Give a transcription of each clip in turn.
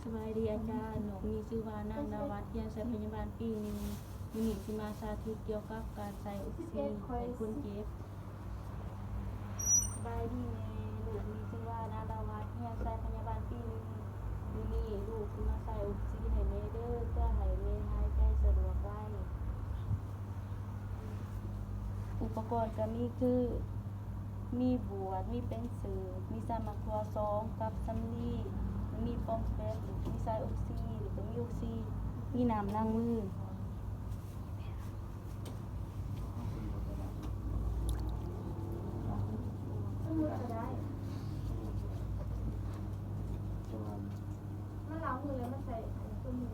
ສະບາຍດີອາຈານ, ໜູມີຊື່ວ່ານາງດາວັດ, ຮຽນສາຍພະຍາບານປີໜຶ່ງ. ມື້ນີ້ຊິມາສາທິດກ່ຽວກັບການໃສ່ອົກຊີໃຫ້ຄົນເຈັບ. ສະບາຍດີແມ່, ລູກມີຊື່ວ່ານາງດາວັດ, ຮຽນສາຍພະຍາບານປີໜຶ່ງ. ມື້ນີ້ລູກຊິມາໃສ່ອົກຊີໃຫ້ແມ່ເດີ ເພື່ອໃຫ້ແມ່ຫາຍໃຈສະດວກໄວ. ອຸປະກອນກະມີຄື ມີບວດ, ມີເປັນເສີບ, ມີສາກໝາກຖົ່ວຊອງກັບສຳລີ, ມີປອມແປມ, ມີສາຍອົກຊີ, ແລ້ວກໍມີອົກຊີ, ມີນ້ຳລ້າງມື. ມັນລ້າງມືແລ້ວມາໃສ່ອັນນີ້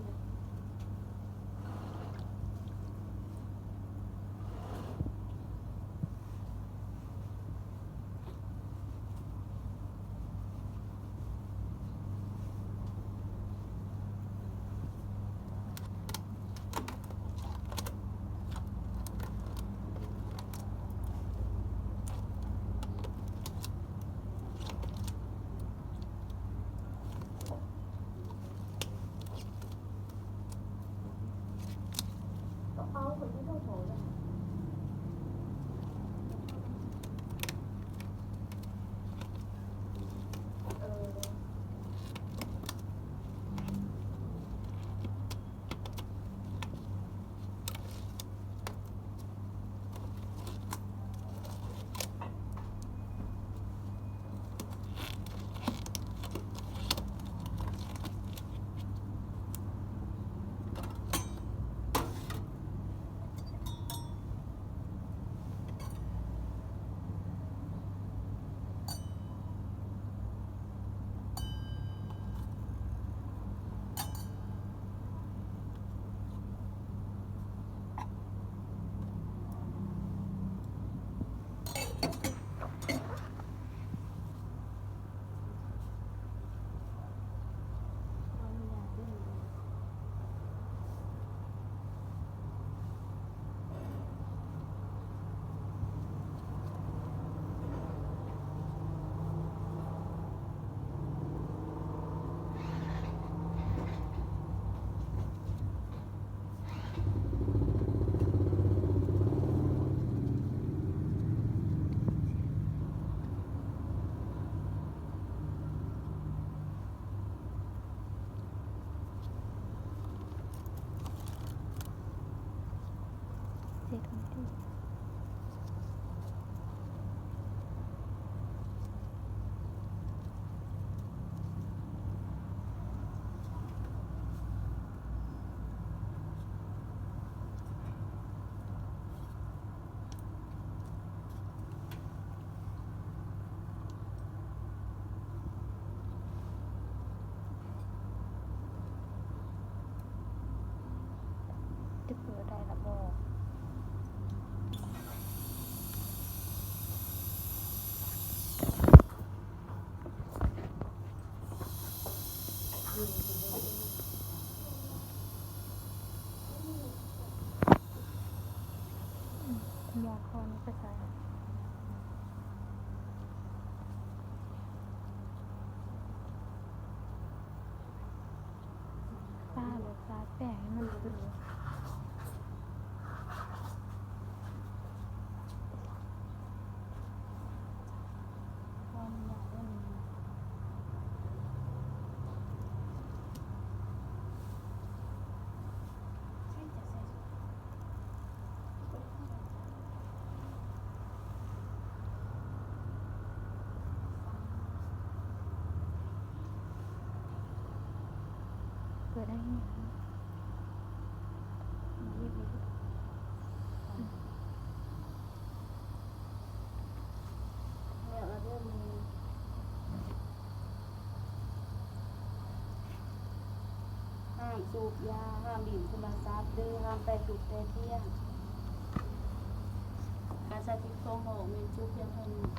ຈະເປີດໄດ້ລະບໍ່? ໝໍຄອນໄປໃສ? ປາໂລດ ປາແປ້ງໃຫ້ມັນຂຶ້ນ. ເປີດໄດ້. ແລ້ວລະເດີ ຫ້າມສູບຢາ, ຫ້າມຫຼິ້ນໂທລະສັບ ຫຼື ຫ້າມແຕະທູບແຕະທຽນ. ການສາທິດຂອງເຮົາແມ່ນຈົບພຽງເທົ່ານີ້.